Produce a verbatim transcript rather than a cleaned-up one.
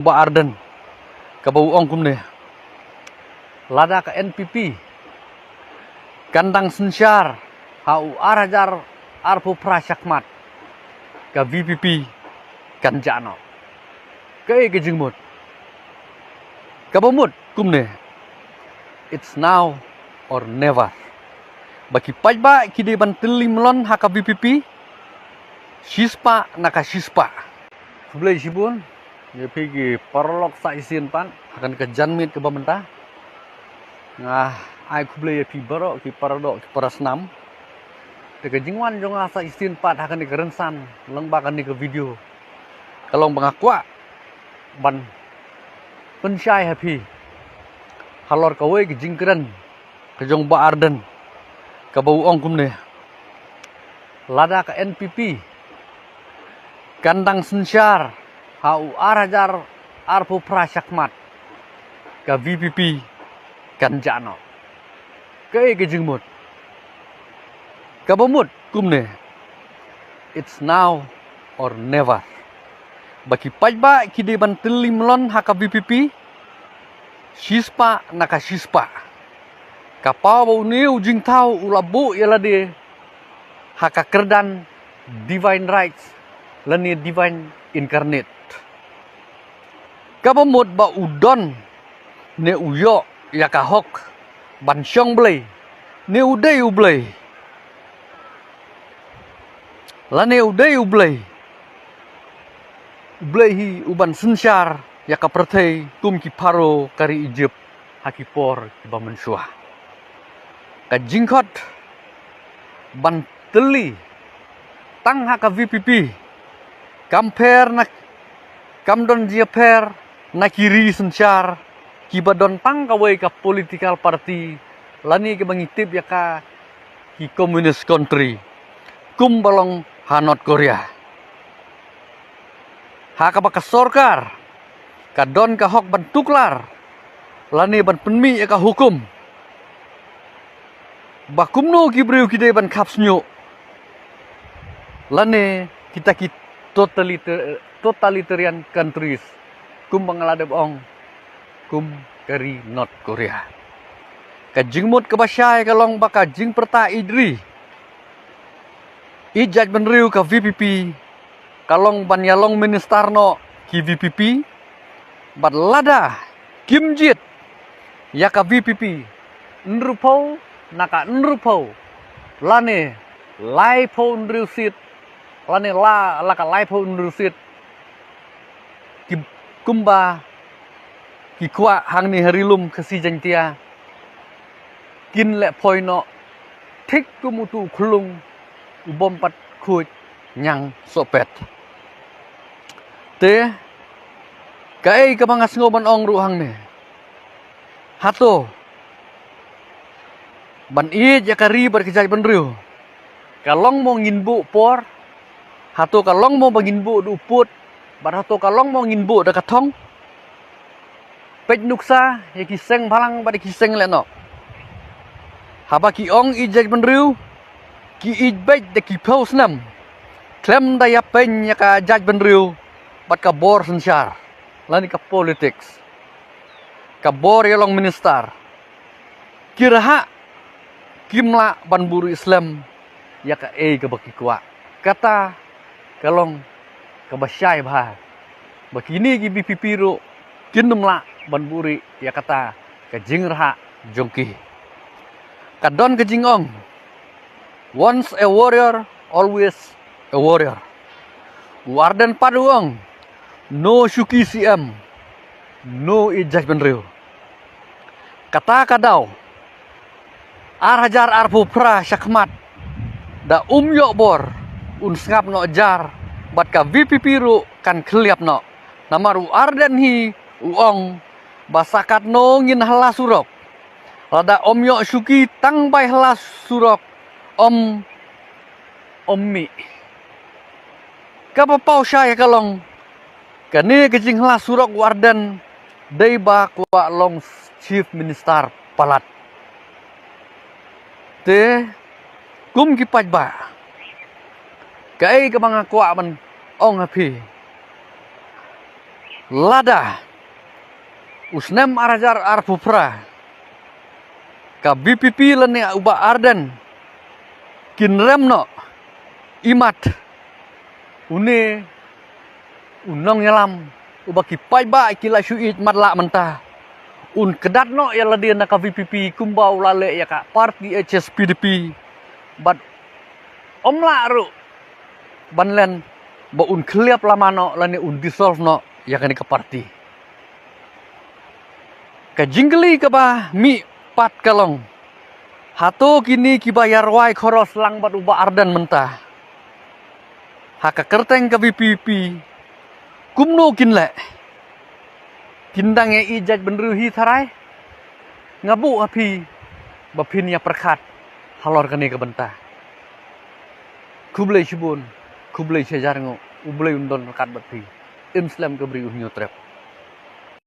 Bah Ardent, kaba u ong kumne, lada ka N P P kan dang synshar ha u ar hajar arphew phra shakhmat, ka V P P kan jah noh. Kaei ka jingmut? Kaba mut kumne, it's now or never. Ba ki paidbah ki dei ban tylli mlon ha ka V P P shispah na ka shispah. Khublei shibun ïa phi ki paralok sa shisien pat ha kane ka janmiet kaba mynta. Nga ai khublei ïa phi baroh ki paradoh ki parasnam. Te ka jingwan jong nga sa shisien pat ha kane ka rynsan lyngba kane ka video, ka long ba nga kwah ban pynshai ha phi halor kawei ka jingkren ka jong Bah Ardent, kaba u ong kumne, lada ka N P P kan dang synshar ha u ar hajar arphew phra shakhmat, ka V P P kan jah noh. Kaei ka jingmut? Kaba mut kumne, it's now or never. Ba ki paidbah ki dei ban tylli mlon ha ka V P P shispah na ka shispah. Ka paw ba une u jingthaw u la buh ïa lade ha ka kyrdan divine rights lane divine incarnate. Kaba mut ba u don ne u ïoh ïa ka hok ban shong Blei, ne u dei u Blei, lane u dei u Blei, u Blei hi u ban synshar ïa ka pyrthei kum ki Pharaoh ka ri Egypt ha ki por kiba mynshuwa. Ka jingkhot ban tylli tang ha ka V P P kam pher na, kam don jingïapher na ki ri synshar kiba don tang kawei ka political party lane kiba ngi tip ïa ka ki communist country, kumba long ha North Korea, ha kaba ka sorkar ka don ka hok ban tuklar lane ban pynmih ïa ka hukum ba kumno ki briew ki dei ban khap shñiuh, lane kita ki totalita-, totalitarian countries, kumba nga la dep ong, kum ka ri North Korea. Ka jingmut kaba shai ka long ba ka jingpyrta ïeit ri, ïeit jaitbynriew ka V P P ka long ban ïalong minister noh ki V P P, bad lada kim jied ïa ka V P P hynriewphew na ka hynriewphew lane laiphew hynriew seat, lane la, la ka laiphew hynriew seat, ki, kumba ki kwah hangne ha Ri Lum Khasi Jaiñtia, kin leh phoi noh thik kum utu u khyllung u bym pat khuid ñiang sohpet. Te kaei kaba nga sngew ban ong ruh hangne, hato ban ïeit ïa ka ri bad ka jaitbynriew ka long mo ngin buh por? Hato ka long mo ba ngin buh da u pud? Bad hato ka long mo ngin buh da ka thong? Peit nuksa ïa ki seng bhalang bad ïa ki seng lehnoh. Haba ki ong ïeit jaitbynriew, ki ïeit beit da ki phew snem, khlem da ïapeiñ ïa ka jaitbynriew bad ka bor synshar lane ka politics, ka bor ïalong minister. Ki rhah kim lah ban buhrieh slem ïa kaei kaba ki kwah. Kata ka long kaba shai bha ba kine ki V P P ruh kin ym lah ban buhrieh ïa kata ka jingrhah jong ki. Ka don ka jingong, once a warrior, always a warrior. U Ardent pat u ong, no shuki C M, no ïeit jaitbynriew. Kata ka daw, ar hajar arphew phra shakhmat, da um ïoh bor, un sngap noh jar, bad ka V P P ruh kan khylliap noh. Namar u Ardent hi u ong ba sa katno ngin hylla surok, lada ym ïoh shuki tang bai hylla surok, ym, ym mih. Kaba paw shai ka long, kane ka jinghylla surok u Ardent dei ba kwah long Chief Minister palat. Te kum ki paidbah, kaei kaba nga kwah ban ong ha phi, Lada u snem ar hajar arphew phra ka VPP lane u Bah Ardent kin rem noh imat, une u nongïalam uba ki paidbah ki la shu ïeit matlah mynta, un kdat noh ïa lade na ka VPP kumba u la leh ïa ka party HSPDP, bad ym lah ruh ban len ba un khliap lama noh lane un dissolve noh ïa kane ka party. Ka jingkylli kaba mih pat ka long, hato kine kiba ïa rwai khoros lang bad u Bah Ardent mynta ha ka kyrteng ka VPP, kumno kin leh? Kin dang ïa i jait bynriew hi tharai? Nga buh ha phi ba phin ïa pyrkhat halor kane ka bynta. Khublei shibun, khublei shihajar nguh, U Blei un don ryngkat bad phi. Im slem ka bri u Hynñiewtrep.